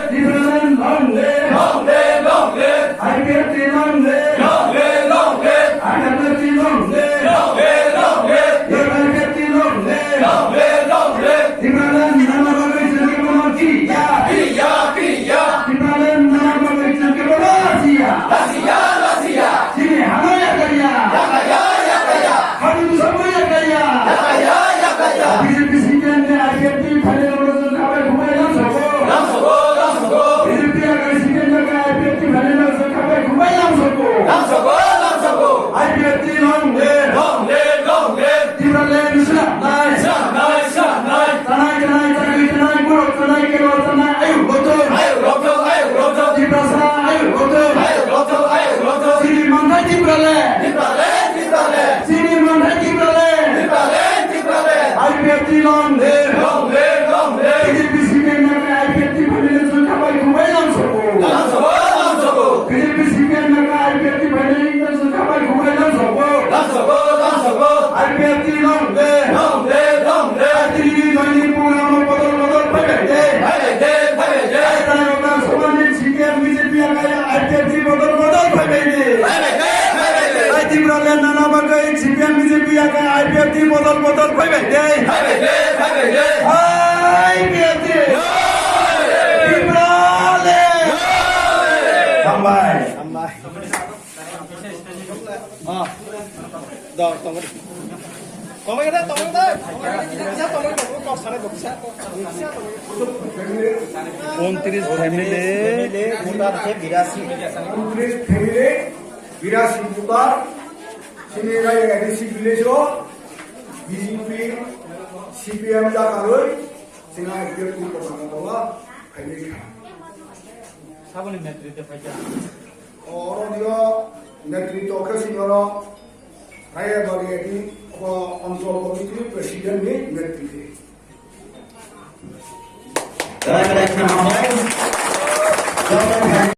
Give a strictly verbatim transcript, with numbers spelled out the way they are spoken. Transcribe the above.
Tipraland long live! Long live, long live! I P F T long live! Long live, long live! I P F T long live! Long live, long live! I P F T long live! Long live, long live! Tipraland nana bagwi chwng kebono kiya! Kiya, kiya! Tipraland nana bagwi chwng kebono siya! Lasiya, lasiya! Chini hano yakaya! Yakaya, yakaya! Hadi tu sabu yakaya! Yakaya, yakaya! B J P C P M ni I P F T phaile rok chwng khabai khumbai lamsogo! Lamsogo, lamsogo! B J P yakaya C P M yakaya I P F T phaile rok chwng khabai khumbai lamsogo! Lamsogo, lamsogo! I P F T long live! Long live, long live! Tipraland swnamnai! Swnamnai, swnamnai! Tanai, tanai, chakri tanai, borok tanai, kebo tanai, ayuk rothok! Ayuk rothok, ayuk rothok! Tiprasa ayuk rothok! Ayuk rothok, ayuk rothok! Chini manthai Tipraland! Tipraland, Tipraland! Chini manthai Tipraland! Tipraland, Tipraland! I P F T long live! Long live, long live! B J P C P M I P F T phaile rok chwng khabai khumbai lamsogo! Lamsogo, lamsogo! B J P C P M I P F T phaile rok chwng khabai khumbai lamsogo! Lamsogo, lamsogo! I P F T long live! Long live, long live! Tini ni joini program o bodol bodol phaibai de! Phaibai de, phaibai de! Tini ni program o bodol bodol phaibai de! Phaibai de, phaibai de! Tipraland nana bagwi C P M B J P yakaya I P F T bodol bodol phaibai de! Phaibai de, phaibai de! I P F T! Tipraland! Hambai! Hambai. Ah. Da, tongri. Tongri da, tongri da. Tongri da, tongri da. Kok sana, kok sana. Untris family. Family, voter se birasi. Untris family, birasi voter. Sini rai A D C village o B J P, C P M da karoi. Sini I P F T ko bangla bangla. Khaini kha. Saboni netrite phaikha. Oro nio netrito khe singoro Raya Bari edi o Anchal Committee President ni netrite.